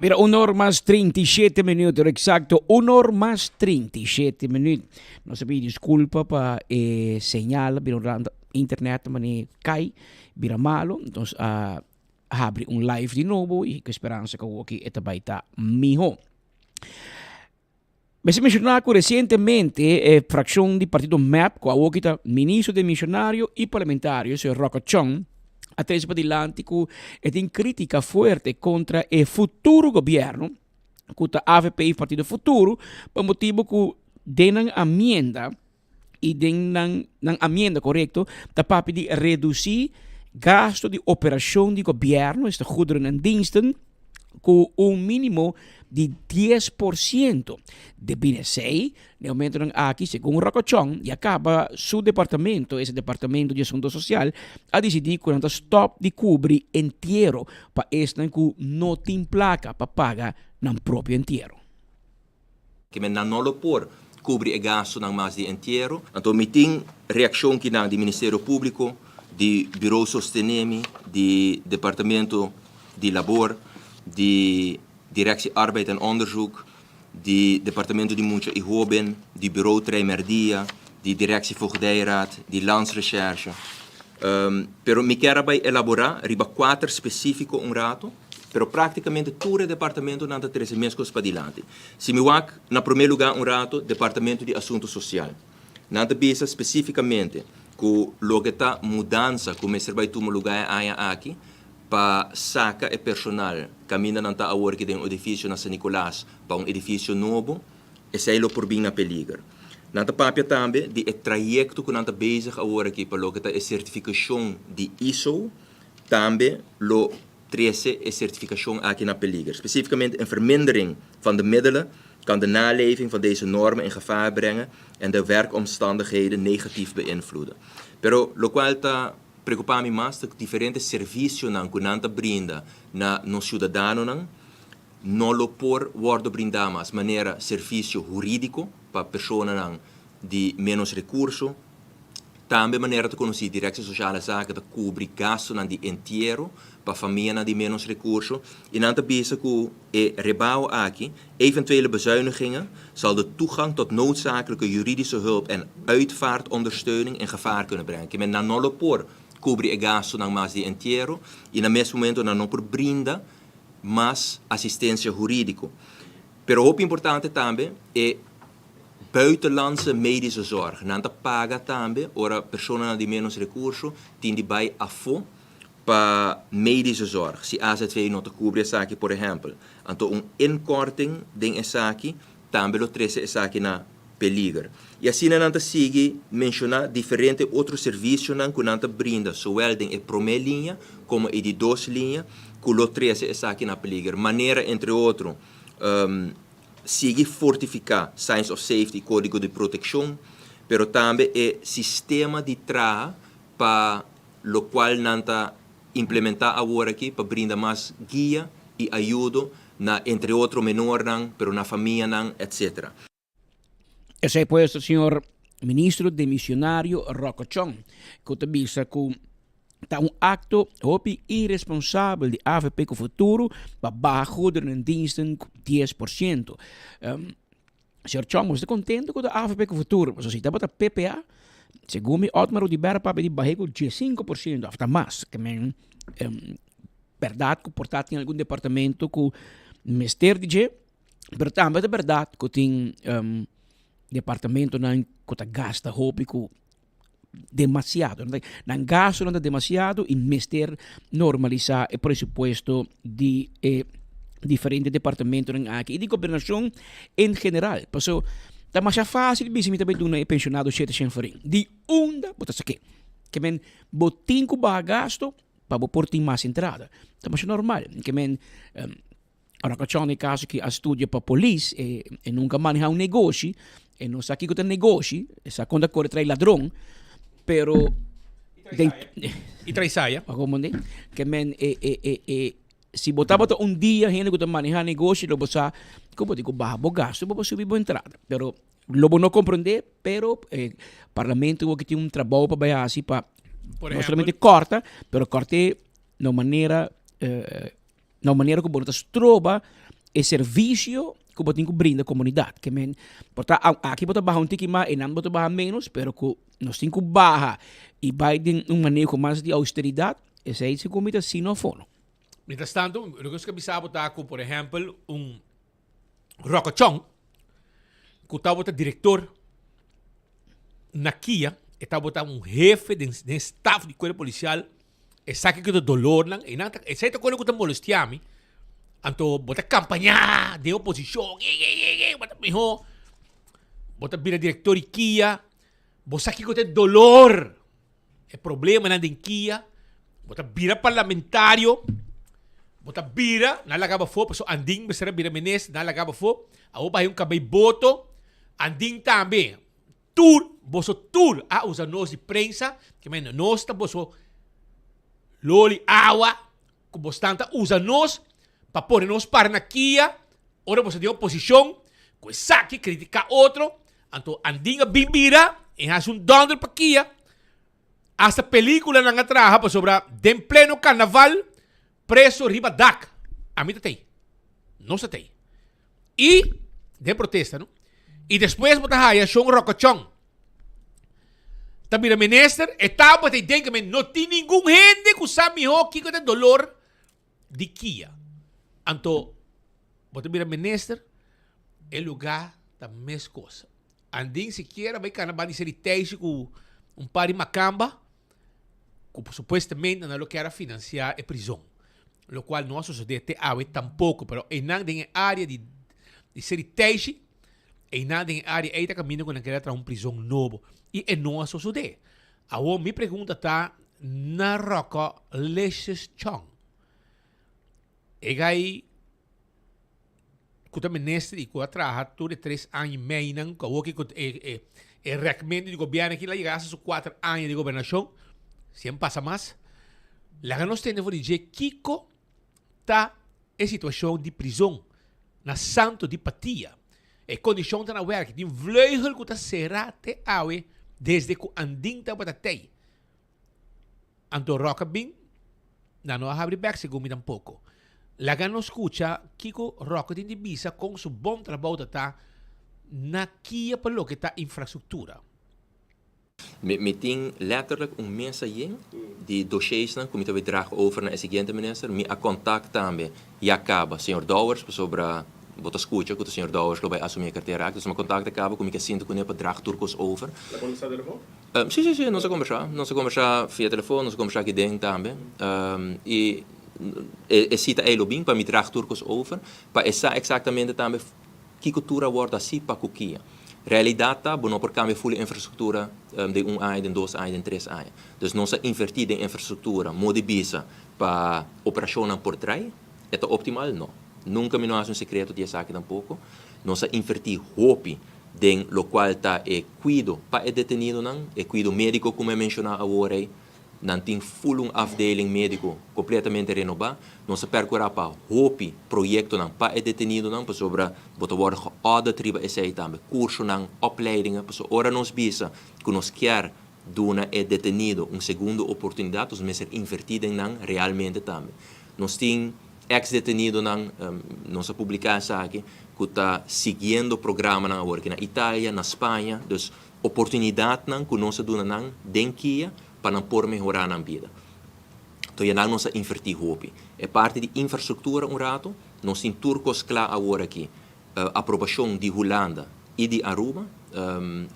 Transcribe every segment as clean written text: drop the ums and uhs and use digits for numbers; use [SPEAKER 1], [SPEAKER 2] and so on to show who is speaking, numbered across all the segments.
[SPEAKER 1] Mira, un or mas 37 minuut, exacto, un or mas 37 minuut. Nos ta pidi disculpa pa e señal, bira un rato internet mane cay, bira malo, entonces a habri un live di nobo y cu esperanza cu awoki e ta bay ta miho. Mester menshoná ku resientemente e frakshon di partido mep ku awoki ta ministro demishonario i parlamentario señor Rocco Chong a trese padilanti ku e tin krítika fuerte kontra e futuro gobièrnu ku ta avp i Partido Futuro pa motibu ku den nan amienda i den nan nan amienda korekto ta papia di redusí gasto di operashon di gobièrnu, esta goederen en diensten, ku un mínimo di 10%. Debí na esei, na e momentonan aki, segun Rocochon, ya kaba su departamento, esta Departamento di Asunto Sosial, a disidí ku nan ta stòp di kubri entiero pa esnan ku no tin plaka pa paga nan propio entiero.
[SPEAKER 2] Ke men nan no lo por kubri e gastunan mas di entiero. Anto mi tin reakshon kinan di Ministerio Públiko, di Bureau Sostenemi, di Departamento di Labor, di Directie Arbeid en Onderzoek, di Departamento di Mucha i Hóben, di Bureau Treimerdia, di Directie Voogdijraad, di Landsrecherche. Pero mi kier a bai elaborá riba kuater spesífiko un rato. Pero práktikamente tur e departamentonan ta trese meskos padilanti. Si mi wak, na promé lugá un rato, Departamento di Asuntu Sosial. Nan ta bisa spesífikamente ku loke ta mudansa ku mester bai tuma lugá e aña aki pa saka e personal kaminda nan ta awor aki den un edifisio na San Nicolas pa un edifisio nobo, esei lo por bin na peliger. Nan ta papia tambe di e trayekto ku nan ta bezig awor aki pa loke ta e sertifikashon di ISO, tambe lo trese e sertifikashon aki na peliger. Spesífikamente een vermindering van de middelen kan de naleving van deze normen in gevaar brengen en de werkomstandigheden negatief beïnvloeden. Pero lokual ta preokupá mi mas ta ku diferente servisionan ku nan ta brinda na nos siudadanonan no lo por wòrdu brindá mas, manera servisio hurídiko pa personanan di ménos rekurso, Tambe manera ta konosí Directie Sociale Zaken ta kubri gastunan di entiero pa famianan di ménos rekurso i nan ta bisa ku e rebao aki, eventuele bezuinigingen, zal de toegang tot noodzakelijke juridische hulp en uitvaartondersteuning in gevaar kunnen brengen. Kimen nan no lo por kubri e gastunan mas di entiero i na mes momento nan no por brinda mas asistensia hurídiko. Pero hopi importante tambe e Buitenlandse medische zorg. Nan ta paga tambe ora personanan di menos recurso tin di bai afo pa medische zorg. Si AZV no ta cubri esaki por ehempel, anto un inkorting den esaki tambe lo trece esaki na peliger. Y asina nan ta sigui menciona diferente otro servicionan cu nan ta brinda zowel den e prome liña como e di dos liña cu lo trece esaki na peliger. Manera entre otro sigui fortifiká Signs of Safety i Kódigo di Protekshon, pero tambe e sistema di traha pa lokual nan ta implementá awor aki pa brinda mas guia i ayudo na entre otro menornan, pero na famianan, etc.
[SPEAKER 1] Esei pues ta señor Ministro demisionario Rocco Chong ku ta bisa ku ta un acto hopi irresponsabel di avp cu Futuro pa baha goederendiensten cu 10%. Um, Señor Chong, bo ta contento cu ta avp cu Futuro? Pasobra si tabata PPA, segun mi Otmar Oduber papia di bahe cu 15% of ta mas. Ke men, um, berdad cu por ta tin algun departamento cu mester di dje, pero tambe ta berdad cu tin um, departamentonan cu ta gasta hopi cu demasiado. Nan gastonan ta demasiado y mester normalisa e presupuesto di e diferente departamentonan aki y di gobernacion en general. Paso ta masha facil bisa mi ta bay duna e pensionado shete shen florin. Di unda bo ta sake? Ke men bo tin cu baha gasto pa bo por tin mas entrada. Ta masha normal. Ke men Ora ku Chon e kaso ki a studia pa polis, e e nunka maneha un negoshi, e no sa kiko ta negoshi, e sa kon ta kore trai ladron, pero den
[SPEAKER 3] I trai saya.
[SPEAKER 1] Pa komo di? Ke men e e e e si bo tabata un dia hende ku ta maneha negoshi lo bo sa ku bo tin ku baha bo gasto pa bo subi bo entrada. Pero lo bo no komprende, pero e parlamento wou ki tin un trabou pa bai hasi pa
[SPEAKER 3] Por
[SPEAKER 1] no
[SPEAKER 3] ehempel?
[SPEAKER 1] solamente kòrta, pero kòrt'é na un manera Na un manera ku bo no ta stroba E servisio ku bo tin ku brinda komunidat. Ke men por ta aki bo ta baha un tiki mas, einan bo ta baha ménos, pero ku nos tin ku baha i bai den un maneho mas di austeridat, esei si ku mi ta sino afono.
[SPEAKER 3] Mientras tanto, loke nos ke bisa bo ta ku, por ehèmpel, un Ròkòchòn ku tabata direktor na kia, e tabata un hefe den den staf di kuerpo polisial, Esaki ku ta dolornan, e nan ta, esei ta kos ku ta molestia mi. Anto bo ta kampañá den oposishon, e e e e, bo ta mihó. Bo ta bira direktor di kia, bo sa kiko ta e dolor, e problemanan den kia. Bo ta bira parlamentario, bo ta bira, nan laga bo afó, pasobra Andin mester a bira minister, nan laga bo afó. Awor bo haña un kabei boto, Andin tambe. Tur, boso tur a usa nos di prensa, ke men nos ta boso loli awa ku bosnan ta usa nos pa pone nos para na kia ora boso den oposishon ku esaki kritiká otro, anto Andin a bin bira i hasi un dònder pa kia, hasta pelikula nan a traha pasobra den pleno karnaval preso riba dak, ami ta tei, nos ta tei. I den protesta no. I despues bo ta haya Shon Rokochon ta bira minister, e tabata i den men no tin ningun hende ku sa miho kiko ta dolor di kia. Anto bo ta bira minister, e luga ta meskos. Andin sikiera bai kana banda di seri teishi ku un par di makamba ku supuestamente nan lo kier a finansia e prizon. Lokual no a sosodé te awe tampoko, pero einan den e área di di Seri Teishi, einan den e área ei ta kaminda ku nan kere traha un prizon nobo i e no a sosodé. Awor mi pregunta ta na Ròkò Lecious Chong, e gai ku ta minister i ku a traha tur e tres aña i meinan ku awor ku e e e rekmento di gobièrnu aki la yega hasta su kuater aña di gobernashon, si en pasa mas, laga nos tende for di dje kiko ta e situashon di prizon na Santo di Patia. E kondishon ta na wèrk, tin vleugel ku ta será te awe desde ku Andin tabata tei. Anto Rock a bin, nan no a habri bek segun mi tampoco. Laga nos scucha kico Rock tin di bisa con su bon trabou ta ta na kia pa loke ta infrastructura.
[SPEAKER 2] Mi mi tin letterlijk un mesa yen di dossiersnan ku mi ta bay draag over na e siguiente minister. Mi a contact tambe ya caba señor Dowers pasobra bo ta scucha cu ta señor Dowers lo bay asumi e cartera aki. Dus mi a contact e caba cu mi ke sinta cune pa draag tur cos over.
[SPEAKER 4] La contesta telefon?
[SPEAKER 2] Sí, sí, sí, nos a kombersá. Nos a kombersá via telefon, nos a kombersá aki den tambe. I e sita ei lo bin pa mi draag tur kos over, pa e sa eksaktamente tambe kiko tur a wòrdu hasí pa ku kia. Realidat ta, bo no por kambia ful e infrastruktura den un aña, den dos aña, den tres aña. Dus nos a invertí den infrastruktura, modo di bisa, pa operashonnan por drai. E ta optimal? No. Nunka mi no hasi un sekreto di esaki tampoko. Nos a invertí hopi den lokual ta e kuido pa e detenidonan, e kuido médiko ku mi a menshoná awor ei. Nan tin ful un afdeling médiko kompletamente renobá. Nos a pèrkurá pa hopi proyektonan pa e detenidonan pasobra bo ta wòrdu geaudit riba esei tambe, kursonan, opleidingen. Pasobra ora nos bisa ku nos kier duna e detenido un segundo oportunidat, nos mester invertí den nan realmente tambe. Nos tin ex detenidonan, nos a publiká esaki, ku ta siguiendo programanan awor aki na Italia, na Spaña. Dus oportunidatnan ku nos a duna nan den kia pa nan por mehorá nan bida. Enton ya nan nos a invertí hopi. E parti di infrastruktura un ratu, nos tin tur kos kla awor aki. Aprobashon di Hulanda i di Aruba.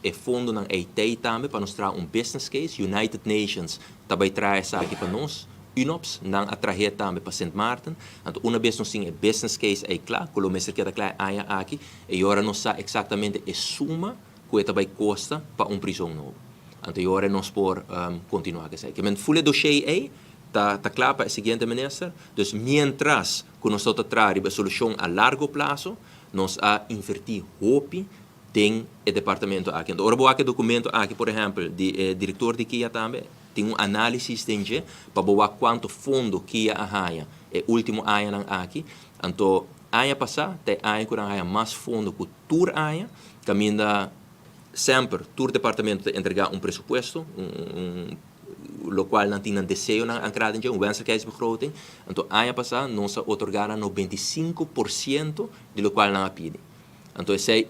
[SPEAKER 2] E fondonan ei tei tambe pa nos traha un business case. United Nations ta bai traha esaki pa nos. UNOPS, nan a trah'é tambe pa Sint Maarten. Anto una bes nos tin e business case ei kla, ku lo mester keda kla e aña aki, e ora nos sa eksaktamente e suma ku e ta bai kosta pa un prizon nobo. Anto e ora nos por kontinuá ku esei. Ke men ful e doshé ei ta ta kla pa e siguiente minister. Dus mientras ku nos ta traha riba e solushon a largo plaso, nos a invertí hopi den e departamento aki. Anto ora bo wak e documento aki, por ehempel, di e director di kia tambe, tin un análisis den dje pa bo wak cuanto fondo kia a haña e ultimo añanan aki. Anto aña pasá ta e aña cu nan a haña mas fondo cu tur aña, caminda semper tur departamento ta entrega un presupuesto, un. locual nan tin nan deseonan ancra den dje, un wenselijkheidsbegroting. Anto aña pasa nos a otorga nan 95% di locual nan a pidi. Anto esey,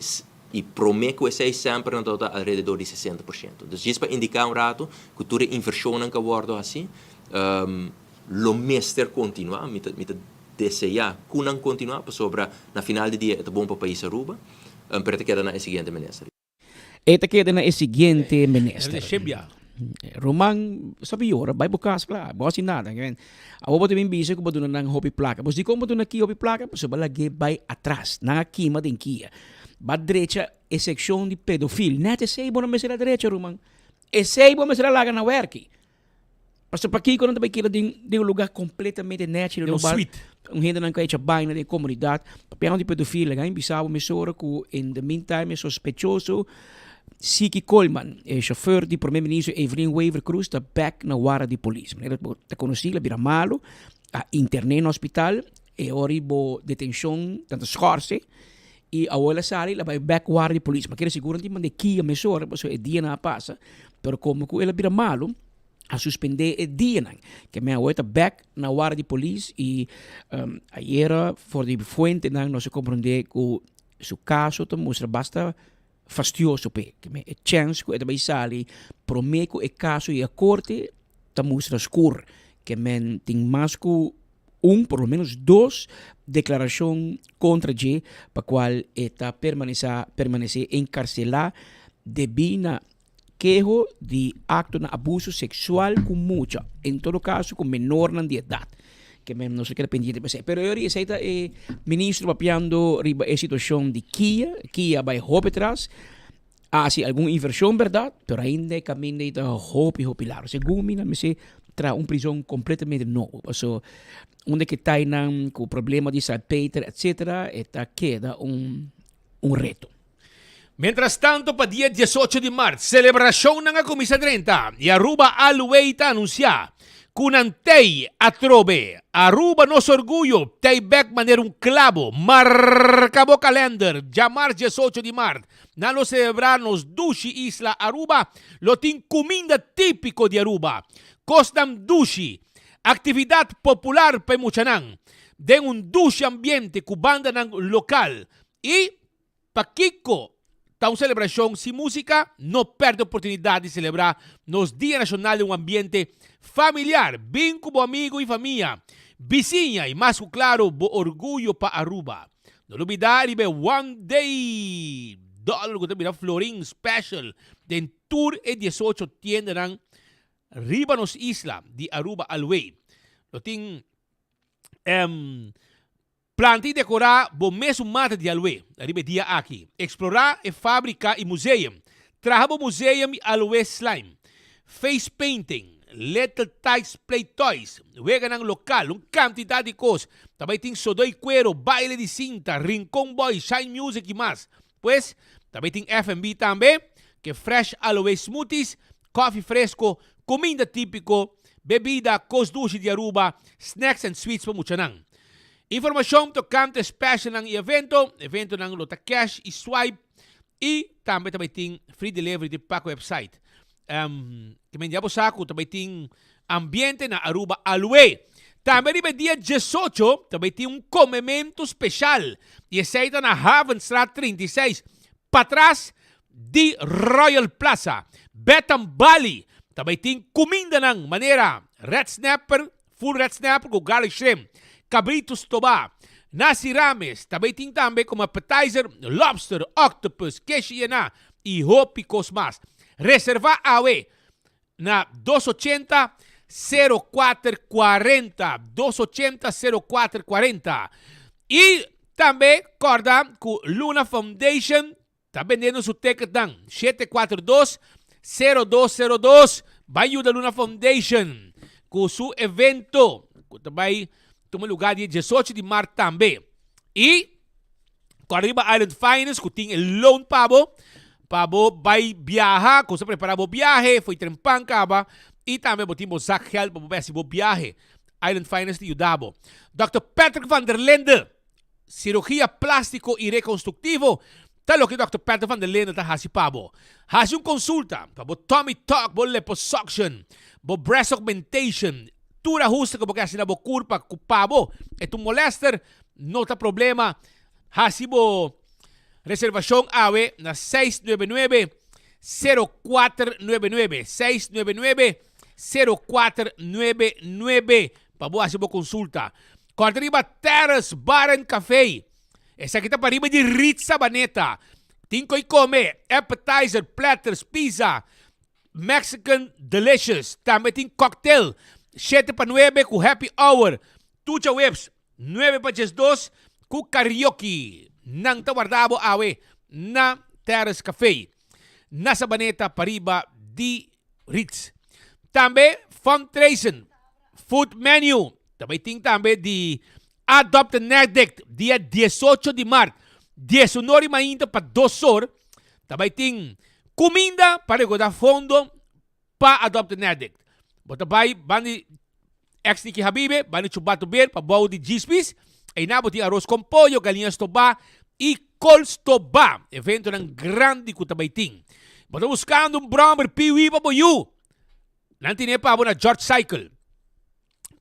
[SPEAKER 2] y prome cu esey semper nan tabata alrededor di 60%. Dus djis pa indica un rato cu tur e inversionnan cu a wordo haci lo mester continua. Mi ta mi ta desea cu nan continua pasobra na final di dia e ta bon pa pais Aruba, pero e ta keda na e siguiente minister.
[SPEAKER 1] E ta keda na e siguiente minister. Ruman, stop yora, bai bo kas kla, bo hasi nada. Awor bo ta bin bisa ku bo duna nan hopi plaka. Bos dikon bo duna kia hopi plaka? Pasobra bo lag'é bai atras. Nan a kima den kia. Ba drecha e sekshon di pedofil. Nèt esei bo no mester a drecha, ruman. Esei bo mester a laga na wèrki. Pasobra pakiko nan ta bai keda den den un lugá kompletamente nèchi,
[SPEAKER 3] Den un suite.
[SPEAKER 1] Un hendenan ku a echa baina den komunidat. Papiando di pedofil, laga mi bisa bo mesora ku in the meantime e sospechoso Siki Koolman, e chauffeur di Prome Minister Evelyn Wever Croes ta bek na wara di polis. Manera bo ta konosí, el a bira malu, a intern'é na hospital, e ora di bo detenshon nan ta schorse i awor el a sali el a bai bek wara di polis. Ma kere sigur nan tin manda e kia mesora pasobra e dianan a pasa, pero komo ku el a bira malu, a suspendé e dianan. Ke men awor ta bek na wara di polis i ayera for di fuentenan nos a komprondé ku su kaso ta mustra basta fastioso p'e. Ke men e chèns ku e ta bai sali promé ku e kaso yega korte ta mustra skur. Ke men tin mas ku un, por lo menos dos deklarashon kontra dje pa kual e ta permanesá permanesé enkarselá debí na Keho di aktonan abuso seksual ku mucha, en todo kaso ku menornan di edat. Ke men nos a keda pendiente pa esei. Pero yori esei ta e ministro papiando riba e situashon di Kia. Kia a bai hopi atras, a hasi algun invershon bèrdat, pero ainda e kaminda ei ta hopi hopi largu. Segun mi nan mester traha un prizon kompletamente nobo, paso unda ke tainan ku problema di salpeter etsetera e ta keda un un reto.
[SPEAKER 3] Mientras tanto pa dia 18 di mart celebracionnan a cuminsa drenta y Aruba Alway ta anuncia cu nan tey atrobe. Aruba nos orguyo tey bek manera un clabo. Marca bo calender, djamars 18 di mart nan lo celebra nos dushi isla Aruba, lo tin cuminda tipico di Aruba, cosnan dushi, actividad popular pa e muchanan den un dushi ambiente cu bandanan local y Pakiko ta un selebrashon sin músika? No pèrdè oportunidat di selebrá nos Dia Nashonal den un ambiente familiar. Bin ku bo amigu i famia, bisiña i mas ku klaru bo orguyo pa Aruba. No lubidá riba e One Day Dollar ku ta bira florin special den tur e 18 tiendanan riba nos isla di Aruba Alway. Lo tin Planta i dekorá bo mesun mata di aloe riba e dia aki. Eksplorá e fábrika i museum. Traha bo museum i aloe slime. Face painting, little tykes play toys, weganan lokal, un kantidat di kos. Ta bai tin sodó i kuero, baile di sinta, Rincon Boys, Shine Music i mas. Pues, ta bai tin F&B tambe, ke fresh aloe smoothies, kòfi fresko, kuminda típiko, bebida, kos dushi di Aruba, snacks and sweets pa muchanan. Informashon tokante specialnan i evento, Eventonan lo ta cash i swipe i tambe ta bai tin free delivery di Paco website. Ke men ya bo sa ku ta bai tin ambiente na Aruba Alwe. Tambe riba e dia 18 ta bai tin un komementu special i esei ta na Havenstraat 36 patras di Royal Plaza. Betam Bali ta bai tin kumindanan manera red snapper, Full red snapper ku garlic shrimp, kabritu stobá, nasi rames, ta bay tin tambe komo appetizer lobster, octopus, keshi yená i hopi kos mas. Reservá awe na dos ochenta, sero kuater kuarenta, dos ochenta, sero kuater kuarenta. I tambe kòrda ku Luna Foundation Ta bendiendo su ticketnan 742 0202. Bai yuda Luna Foundation ku su evento ku ta bai tuma lugar dia 18 di mart tambe. I kòrda riba Island Finance ku tin e loan pa bo pa bo bai biaha, ku sa prepara bo biahe fo'i trempan kaba i tambe bo tin bo zakgeld pa bo bai hasi bo biahe. Island Finance ta yuda bo. Dòkter Patrick van der Linde. Sirugia plástiko i rekonstruktivo. Ta loke Dòkter Peter van der Linden ta hasi pa bo. Hasi un konsulta pa bo tummy tuck, bo liposuction, bo breast augmentation, tur ahuste ku bo ke hasi na bo kurpa ku pa bo e ta un molester, no ta problema. Hasi bo reservashon awe na 699 0499, 699 0499 pa bo hasi bo konsulta. Kòrda riba Terrace Bar and Café. Esaki ta pariba di Rit Sabaneta. Tin koi kome, appetizer, platters, pizza, Mexican delicious. Tambe tin cocktail, shete pa nuebe ku happy hour. Tucha Whips, nuebe pa 12 ku karaoke. Nan ta warda bo awe na Terrace Café na Sabaneta pariba di Ritz. Tambe Fundraising Food Menu ta bay tin tambe di Adopt an Addict dia 18 di mart, 11 or di mainta pa 2 or ta bay tin cuminda pa recorda fondo pa Adopt an Addict. Bo ta bay ban di ex Niki Habibe, ban di Chubato Beer pa bou di Djispis. Eyna bo tin aros con pollo, galiña stobá y col stobá. Eventonan grandi cu ta bay tin. Bo ta buscando un brommer piwi pa bo yu? Nan tine pa bo na George Cycle.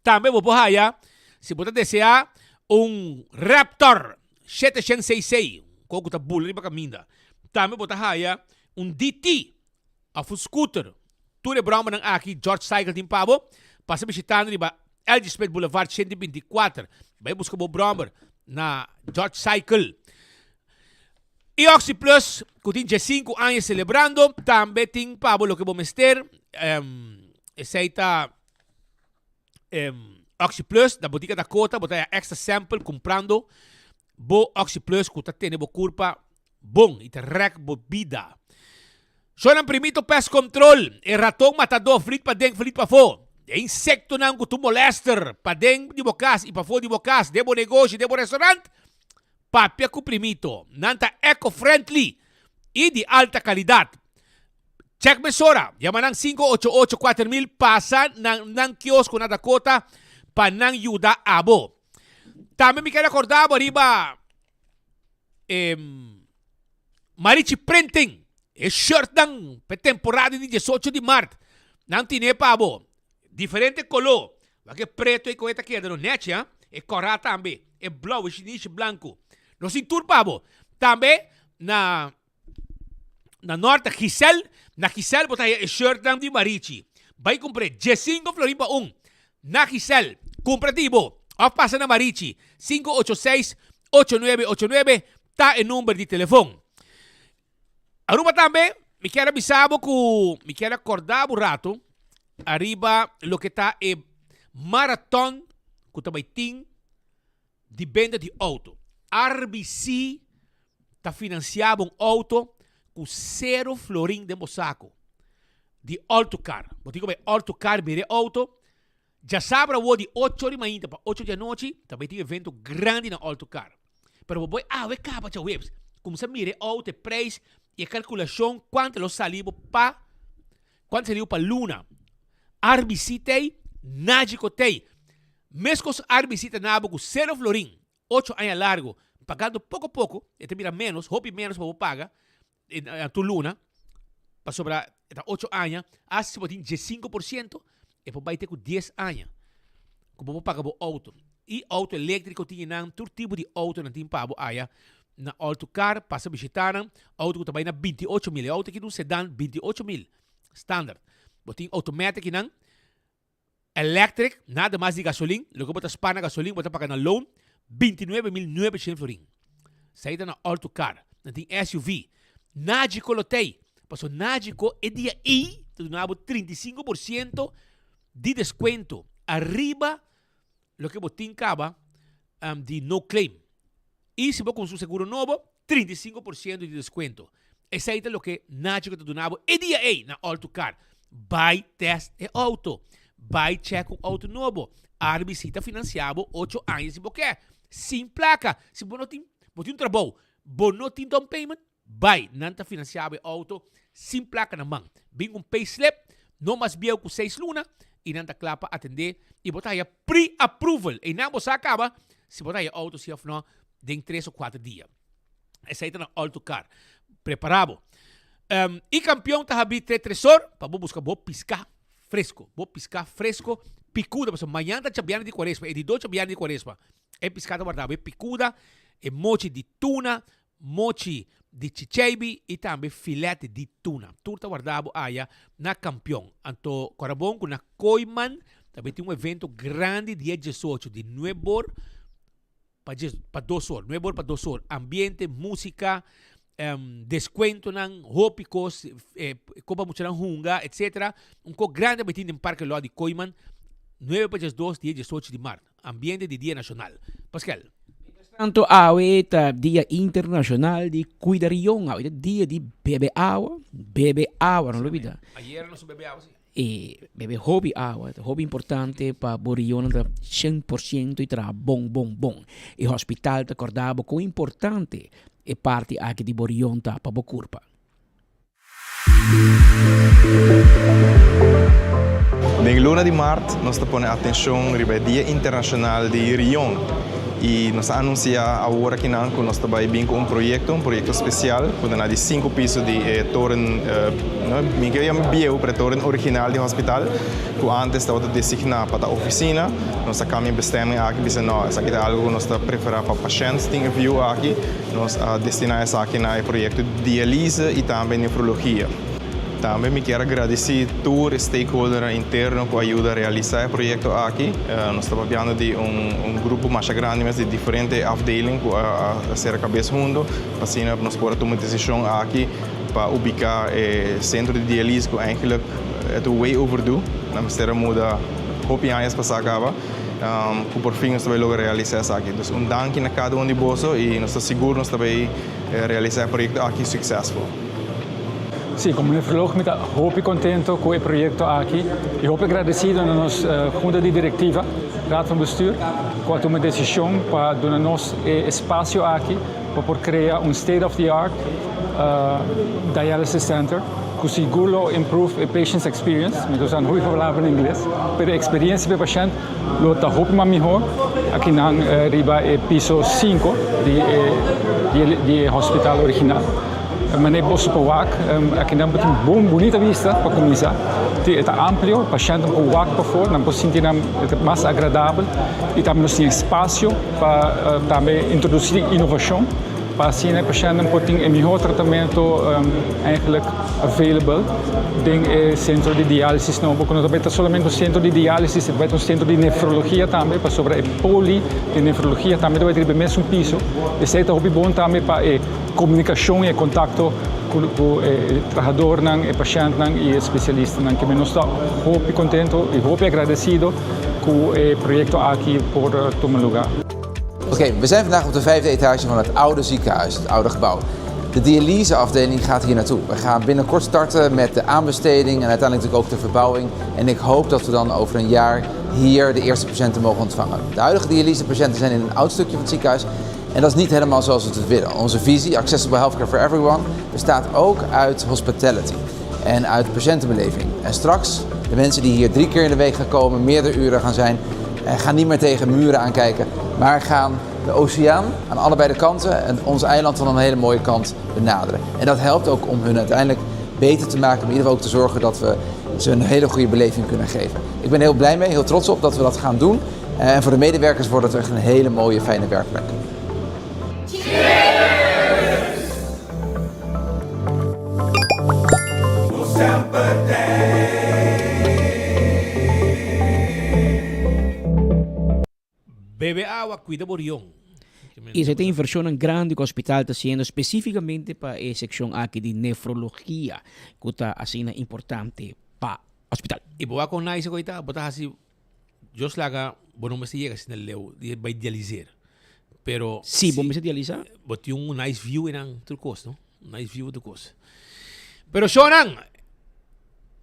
[SPEAKER 3] Tambe bo por haya, si bo ta desea, un Raptor 700cc, un koe ku ta bula riba kaminda. Tambe bo ta haya un DT òf un scooter. Tur e bròmbernan aki George Cycle tin pa bo. Pasa bishitando riba LG Smith Boulevard 124. Bai buska bo bròmber na George Cycle. I Oxi Plus, ku tin 15 aña selebrando, tambe tin pa bo loke bo mester. Esei ta Oxi Plus na Botica Dakota, bo ta haya extra sample kumprando bo Oxi Plus ku ta tene bo kurpa bon i ta rèk bo bida. Shownan Primito Pest Control, e raton matadó, flit paden, flit pafó. E insektonan ku tur molèster paden di bo kas i pafó di bo kas, den bo negoshi, den bo restaurant, Papia ku Primito. Nan ta eco-friendly i di alta kalidat. Check mesora. Yama nan 588 4000 pasa na nan kiosko na Dakota pa nan yuda abo. Tambe mi ker akorda bo riba e Marichi Printing. E shirtnan pa e temporada di 18 di mart. Nan tine pa bo. Diferente koló. Wak e preto ei ku e ta keda no nechi ha. E kòrá tambe. E blou, e shinishi blanku. Nos tin tur pa bo. Tambe na na nòrt ta Gisèl. Na Gisèl bo ta haña e shirtnan di Marichi. Bai kumpr'é diesinko florin pa un. Na Gisèl. Kumpra di bo. Òf pasa na Marichi. 586 8989 ta e number di telefon. Aruba tambe, mi kier a bisa bo ku mi kier a korda bo rato ariba loke ta e maraton ku ta bai tin di benta di outo. RBC ta finansia bo un outo ku sero florin den bo sako di All to Car. Bo tin ku bai All to Car mira e outo. Djasabra awor di ocho di mainta pa ocho di anochi ta bai tin evento grandi na All to Car. Pero bo boy awe kaba djaweps, kumsa mira e outo, e prijs i e kalkulashon kuantu lo sali bo pa kuantu sali bo pa luna. RBC t'ei, Nagico t'ei. Meskos RBC ta na bo ku sero florin, ocho aña largo, pagando poko poko, e ta bira menos, hopi menos pa bo paga na tur luna, pasobra e ta ocho aña, hasta si bo tin 15%, e por bai te ku 10 aña ku bo por paga bo outo. I outo eléktriko tin nan, tur tipo di outo nan tin pa bo aya na All to Car, pasa bishita nan, outo ku ta bai na 28 mil, e outo aki ta un sedan 28 mil, standard. Bo tin automatic nan, electric, nada mas di gasolin, loke bo ta spar na gasolin bo ta paga na loan, 29.900 florin. Esei ta na All to Car. Nan tin SUV. Nagico lo t'ei, paso Nagico e dia ei ta duna bo 35% di descuento ariba loke bo tin kaba di no claim. I si bo kumpra un seguro nobo, 35% di descuento. Esei ta loke Nagico ta duna bo e dia ei na All to Car. Bai test e auto. Bai check un auto nobo. RBC ta financia bo 8 aña si bo ke. Sin placa. Si bo no tin, bo tin un trabou, bo no tin down payment, bai. Nan ta financia bo e auto sin placa na man. Bin un payslip, no mas bieu ku 6 luna, i nan ta kla pa atende i bo ta haya pre-approval. Einan bo sa kaba si bo ta haya auto si of no den 3 o 4 dia. Esei ta na Alto Car. Prepara bo. Um, e campeon ta habri tre tresor pa bo busca bo pisca fresco. Bo pisca fresco, picuda. Pasobra mañana ta chabiana di cuaresma, e di dos chabiana di cuaresma. E pisca ta warda bo e picuda, e mochi di tuna, mochi di chicheibi y tambe filet di tuna. Tur ta warda bo aya na Campeon. Anto cora bon cu na Kooiman tambe tin un evento grandi dia diesocho di nuebor pa djes pa dos or, nuebe or pa dos or. Ambiente, musica, descuentonan, hopi cos, con pa muchanan hunga, etcetera. Un cos grandi a bay tin den Parke Lodi Kooiman, nuebe pa djesdos, dia diesocho di mart. Ambiente di Dia Nacional. Pascal.
[SPEAKER 1] Tanto awe ta Dia Internacional di Cuida Rion. Awe ta dia di bebe awa, bebe awa, no lo olbida.
[SPEAKER 3] Ayer nos a bebe awa si.
[SPEAKER 1] E bebe hopi awa, ta hopi importante pa bo rionnan ta 100% y traha bon bon bon. E hospital ta corda bo con importante e parti aki di bo rion ta pa bo curpa.
[SPEAKER 4] Den luna di mart nos ta pone atencion riba e Dia Internacional di Rion y nos a anuncia awor akinan cu nos ta bay bin cu un proyecto, un proyecto special cu ta na di cinco piso di e toren, mi ke yama bieu pero e toren original di hospital cu antes tabata designa pa ta oficina. Nos a cambia e bestemming aki bisa no esaki ta algo cu nos ta prefera pa pashent tin e view aki. Nos a destina esaki na e proyecto di dialyse y tambe nefrologia. Tambe mi kier a gradici tur e stakeholdernan interno cu a yuda realisa e proyecto aki. Nos ta papiando di un grupo masha grandi mes di diferente afdeling cu a cera cabes hunto pa asina nos por a tuma e decision aki pa ubica e centro di dialyse cu eigenlijk e ta way overdue. Nan mester a muda hopi añas pasa caba. Ku por fin nos ta bai logra realisá esaki. Dus un danki na kada un di boso i nos ta sigur nos ta bai realisá e proyekto aki suksesful.
[SPEAKER 5] Sí, komo nefrolog mi ta hopi kontento ku e proyekto aki i hopi agradesido na nos hunta di direktiva, Raad van Bestuur, ku a tuma e desishon pa duna nos e espasio aki pa por krea un state of the art dialysis center ku sigur lo improve e patient's experience, mi ta usa hopi palabra na ingles, pero e experiencia pa e pashent lo ta hopi mas mihor akinan riba e piso sinku di e di e hospital original. Manera boso por wak akinan bo tin bon bunita bista pa kuminsa, e ta amplio, pashentnan por wak pafor, nan por sinti nan mas agradabel i tambe nos tin espasio pa tambe introdusí inovashon pa asina e pashèntnan por tin e mihó tratamentu eigenlijk available den e sentro di diálisis nobo ku no ta bai ta solamente un sentro di diálisis e ta bai ta un sentro di nefrologia tambe pasobra e poli di nefrologia tambe ta bai ta riba e mesun piso. Esei ta hopi bon tambe pa e komunikashon i e kontakto ku e trahadornan, e pashèntnan i e spesialistanan. Kimen nos ta hopi kontentu i hopi agradesido. Ku e proyekto aki por tuma lugá.
[SPEAKER 6] Oké, we zijn vandaag op de vijfde etage van het oude ziekenhuis, het oude gebouw. De dialyseafdeling gaat hier naartoe. We gaan binnenkort starten met de aanbesteding en uiteindelijk natuurlijk ook de verbouwing. En ik hoop dat we dan over een jaar hier de eerste patiënten mogen ontvangen. De huidige dialysepatiënten zijn in een oud stukje van het ziekenhuis. En dat is niet helemaal zoals we het willen. Onze visie, Accessible Healthcare for Everyone, bestaat ook uit hospitality en uit patiëntenbeleving. En straks, de mensen die hier drie keer in de week gaan komen, meerdere uren gaan zijn, en gaan niet meer tegen muren aankijken, maar gaan de oceaan aan allebei de kanten en ons eiland van een hele mooie kant benaderen. En dat helpt ook om hun uiteindelijk beter te maken, maar in ieder geval ook te zorgen dat we ze een hele goede beleving kunnen geven. Ik ben heel blij mee, heel trots op dat we dat gaan doen. En voor de medewerkers wordt het echt een hele mooie, fijne werkplek.
[SPEAKER 3] Bebe awa, cuida bo rion.
[SPEAKER 1] Esei ta inversionnan grandi cu hospital ta haciendo specificamente pa e seccion aki di nefrologia cu ta asina importante pa hospital.
[SPEAKER 3] Y bo wak con nice cu ta, bo ta haci Dios laga bo no mester yega asina leu di bai dialiseer. Pero
[SPEAKER 1] Si, bo mester dialisa.
[SPEAKER 3] Bo tin un nice view einan tur kos, no? Nice view tur kos. Pero shownan,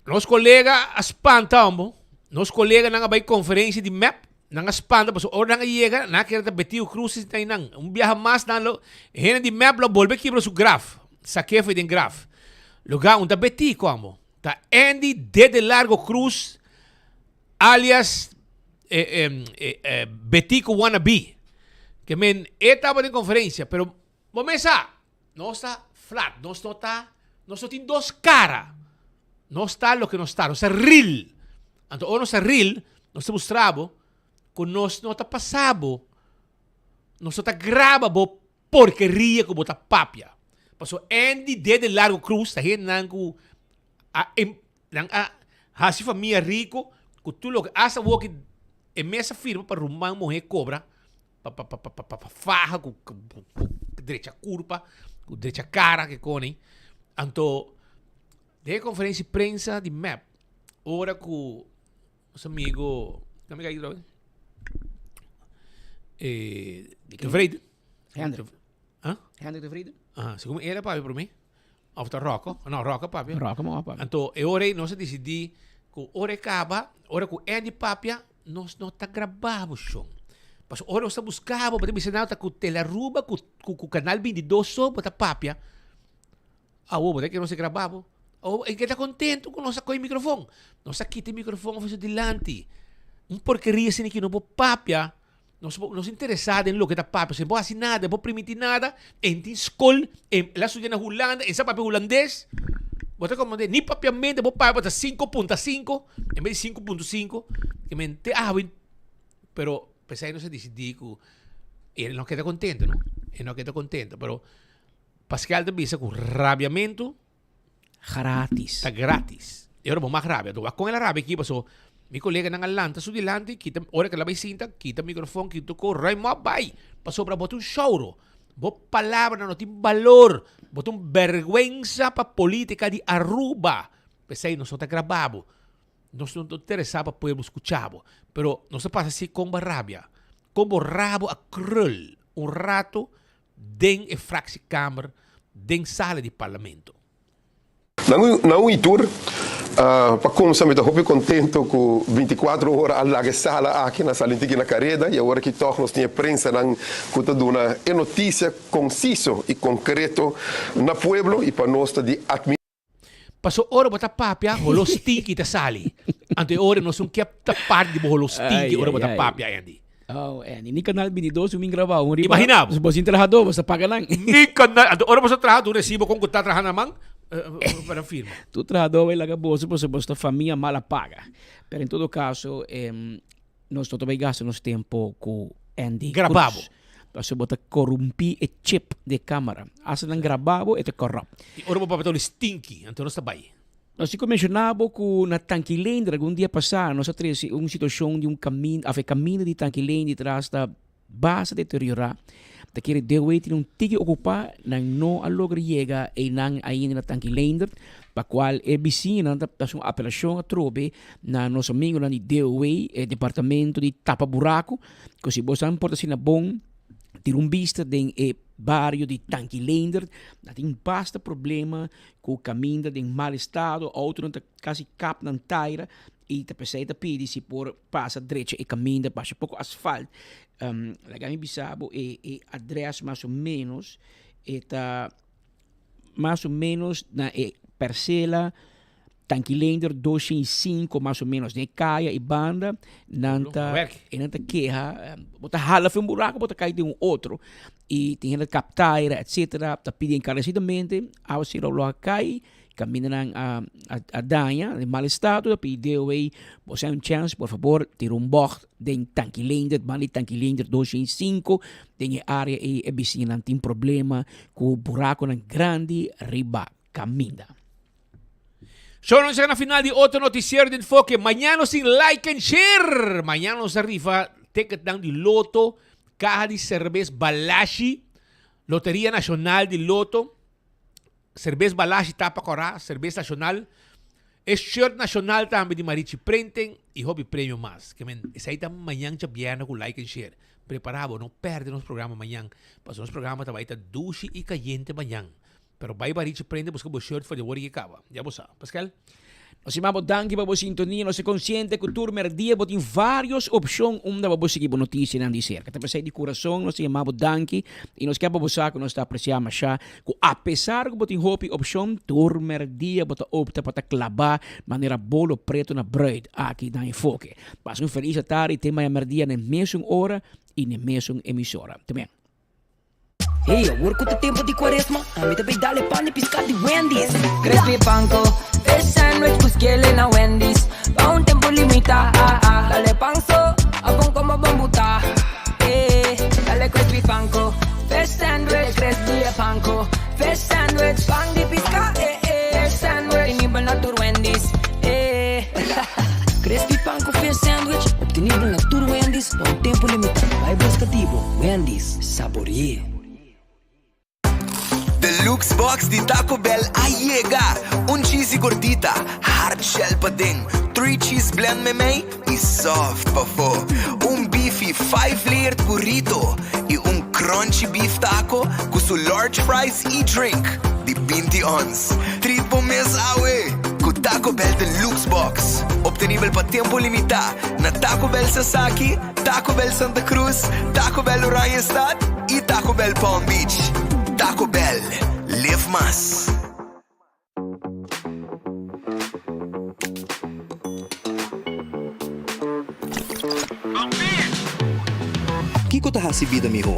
[SPEAKER 3] nos kolega a spanta hombo. Nos koleganan a bai konferensia di mep, nan a spanta pasobra ora nan a yega, nan a kere ta Betigo Cruz sinta einan. Un biaha mas nan lo, hende di mep lo bolbe kibra su graf, sak'é for den graf. Lugá un ta Betico amo. Ta Andy Dede Largo Cruz alias Betico wannabe. Ke men e tabata den konferensia, pero bo mes sa. Nos ta flat, nos no ta, nos no tin dos cara. Nos ta loke nos ta, nos ta real. Anto ora nos ta real, nos ta mustra bo ku nos no ta pasa bo, nos no ta graba bo porkeria ku bo ta papia. Pasobra Andy Dede Largo Cruz ta hendenan ku a nan a hasi famia rico ku tur loke, asta awor ki e mes a firma pa ruman muher kobra pa pa pa pa pa faha ku ku ku drecha kurpa ku drecha kara ke koni anto den e konferensia di prensa di mep ora ku nos amigo kami kai droga eh de Vrede
[SPEAKER 1] Hendrik
[SPEAKER 3] ah
[SPEAKER 1] Hendrik de Vrede
[SPEAKER 3] ah segun era papia prome of ta Rocco no Rocco papia
[SPEAKER 1] Rocco mo papia
[SPEAKER 3] anto e ora ei nos a disidi ku ora e kaba ora ku Andy papia Nos no ta grabá bo shon. Pasobra ora nos ta buská bo, bo ta bisa nan ta ku Telearuba ku ku Canal 22 so bo ta papia. Awor bo ta kere nos a grabá bo. Awor e ta kontentu ku nos a kohe mikrofon. Nos a kita e mikrofon for su dilanti. Un porkeria asina ki no por papia. Nos nos interesá den loke ta papia. Si bo hasi nada, bo primintí nada, e tin skol, e el a studia na Hulanda, e sa papia hulandes. Bo ta komprendé? Ni papiamento bo papia bo ta 5.5 en bes di 5.5. Ke men te awe, pero p'esei nos a disidí ku e no keda kontento, no? E no keda kontento, pero Pascal ta bisa ku rabiamentu
[SPEAKER 1] Gratis.
[SPEAKER 3] Ta gratis. E ora bo mag rabia. Wak kon el a rabia aki paso mi koleganan a lanta su dilanti, kita ora ke el a bai sinta, kita mikrofon, kita ko, ruim op bai. Pasobra bo ta un shouro. Bo palabranan no tin balor. Bo ta un bergwensa pa politika di Aruba. P'esei nos no ta graba bo. Nos no ta interesa pa pueblo skucha bo. Pero nos ta pasa si kon bo a rabia. Kon bo rabo a krul un rato den e fractiekamer den sala di parlamento.
[SPEAKER 7] Na un y tur, pa kumsa mi ta hopi kontento ku bintikuatro ora a laga e sala aki na Salintiki na kareda y awor aki tòg nos tin e prensanan ku ta duna e notisia konsiso y konkreto na pueblo y pa nos ta di admi.
[SPEAKER 3] Paso ora bo ta papia, holo stinky ta sali. Anto e ora nos un ke ta parti di bo holo stinky ora bo ta papia, Andy.
[SPEAKER 1] Oh, Andy, ni Canal 22 un min grabao. Un riba,
[SPEAKER 3] Imagina bo.
[SPEAKER 1] Bo sin trahador, bo sa paga nan.
[SPEAKER 3] Ni Canal, anto ora bo sa traha, tu recibo con cu ta traha na man, pa nan firma.
[SPEAKER 1] Tu trahador bay laga boso, pasobra boso ta famia mala paga. Pero en todo caso, Nos no ta bay gasta nos tempo cu Andy Cruz.
[SPEAKER 3] Graba bo.
[SPEAKER 1] Pasobra bo ta corumpi e chip di e camera. Hasta nan graba bo e ta corrupt.
[SPEAKER 3] Y ora bo papia ta uli stinky, anto nos ta bay.
[SPEAKER 1] Nos tin cu menciona bo cu na Tanki Leendert algun dia pasa nos a trece un situacion di un caminda, of e caminda di Tanki Leendert tras ta Basta deteriorá. Ta kere Dewey tin un tiki okupá, nan no a logra yega einan ainda na Tanki Leendert, pa kual e bisiñanan ta hasi un apelashon atrobe na nos amigonan di Dewey, e departamento di tapa buraku, ku si bosan por ta asina bon tira un bista den e bario di Tanki Leendert, nan tin basta problema ku kaminda den mal estado, outonan ta kasi kap nan taira i ta p'esei ta pidi si por pasa drecha e kaminda basha poko asfalt. Laga mi bisa bo e e adres mas o menos e ta mas o menos na e persela Tankileender 205 mas o menos den e kaya e banda nan ta e nan ta keha bo ta hala for un buraco bo ta kai den un otro i tin hende kap taira etcetera ta pidi enkaresidamente awa sero lo a kai Caminda nan a a daña den mal estado ta pidi DOW bo sa un chance por fabor tira un bocht den Tanki Leendert banda di Tanki Leendert 205 den e area ey e bisiñanan tin problema cu buraconan grandi riba caminda.
[SPEAKER 3] Show nos yega na final di otro noticiero di Enfoke. Mañana nos tin like and share. Mañana nos ta rifa ticketnan di loto, caha di cerbes Balashi, Loteria Nacional di Loto. Serbes Balashi tapa kòrá, serbes nashonal, e shirt nashonal tambe di Marichi Printing i hopi premio mas. Ke men esei ta mañan djabièrnè ku like en share. Prepará bo, no pèrdè nos programa mañan, pasobra nos programa ta bai ta dushi i kayente mañan. Pero bai Marichi Printing buska bo shirt for di awor i ke kaba. Ya bo sa. Pascal?
[SPEAKER 1] Nos stima bo danki pa bo sintonia. Nos ta konsiente ku tur merdia bo tin vários opshon unda pa bo sigui bo notisianan di serka. Ta p'esei di kurason nos ta yama bo danki i nos ke pa bo sa ku nos ta apresiá mashá ku apesar ku bo tin hopi opshon, tur merdia bo ta opta pa ta klabá manera bolo pretu na bruid aki na Enfoke. Pasa un felis atardi te maya merdia na e mesun ora i na e mesun emisora. Te men.
[SPEAKER 8] Hey, awor ku ta tempu di kuaresma, ami ta bay dal e pan di piská di Wendy's. Crispy panko, fish sandwich ku skele na Wendy's. Pa un tempu limitá, dal e pan so, abon komo bon butá. Eh, dal e crispy panko, fish sandwich, crispy e panko, fish sandwich, pan di piská, eh eh, fish sandwich, obtenibel na tur Wendy's, eh. Crispy panko fish sandwich, obtenibel na tur Wendy's pa un tempu limitá. Bai buska di bo, Wendy's, sabori'é.
[SPEAKER 9] Deluxe Box di Taco Bell a yega! Un cheesy gordita, hard shell paden, three cheese blend memey y soft pafo. Un beefy five layered burrito y un crunchy beef taco cu su large fries y drink di 20 ons. Treat bo mes awe cu Taco Bell Deluxe Box. Obtenibel pa tempo limita na Taco Bell Sasaki, Taco Bell Santa Cruz, Taco Bell Oranjestad y Taco Bell Palm Beach. Taco Bell, live mas.
[SPEAKER 10] Kiko ta hasi bida mihó?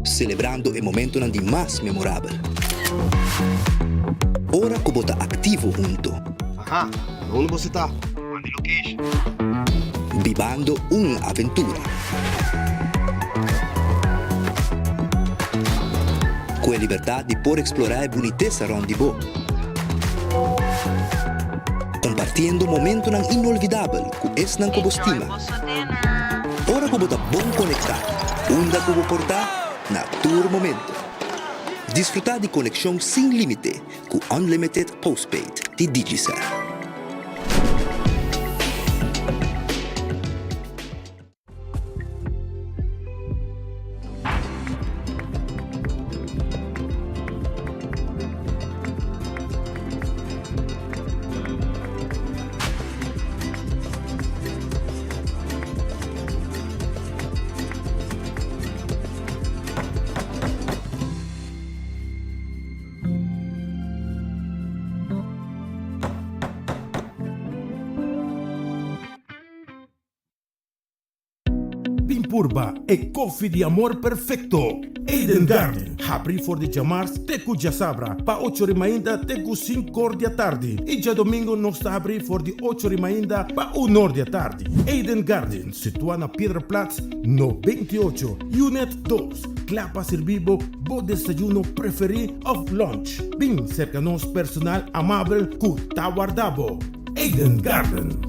[SPEAKER 10] Selebrando e momentonan di mas memorabel. Ora ku bo ta aktivo hunto.
[SPEAKER 11] Aha, na unda boso ta? Manda e location.
[SPEAKER 10] Bibando un aventura. Ku e libertat di por eksplorá e bunitesa rònt di bo. Kompartiendo momentonan inolvidabel ku esnan ku bo stima. Ora ku bo ta bon konektá, unda ku bo por ta, na tur momento. Disfrutá di konekshon sin límite ku Unlimited Postpaid di Digicel.
[SPEAKER 12] Bin purba e koffie di amor perfecto! Eden Garden, habri for di djamars te ku djasabra pa ocho ri mainta te ku sinkor di atardi i djadomingo nos ta habri for di ocho ri mainta pa unor di atardi. Eden Garden, situa na Piedra Plat no 28, Unit dos, kla pa sirbi bo bo desayuno preferí òf lunch. Bin serka nos personal amabel ku ta warda bo. Eden Garden.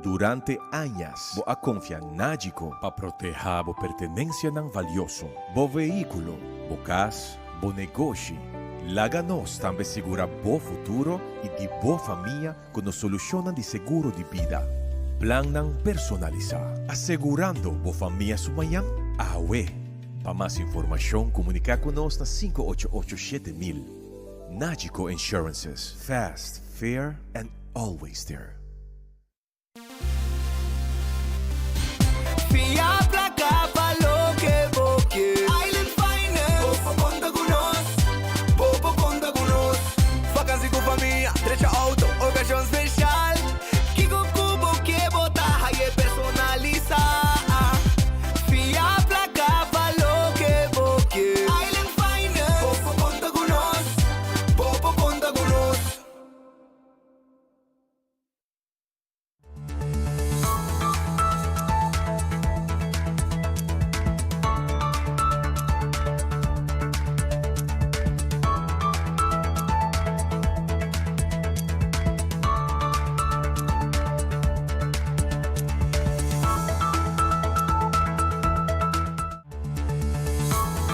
[SPEAKER 13] Durante añas bo a konfia Nagico pa protehá bo pertenensianan valioso, bo vehíkulo, bo kas, bo negoshi. Laga nos tambe sigurá bo futuro i di bo famia ku nos solushonnan di seguro di bida. Plannan personalisá, asegurando bo famia su mañan awe. Pa mas informashon komuniká ku nos na 588 7000. Nagico Insurances, fast, fair and always there.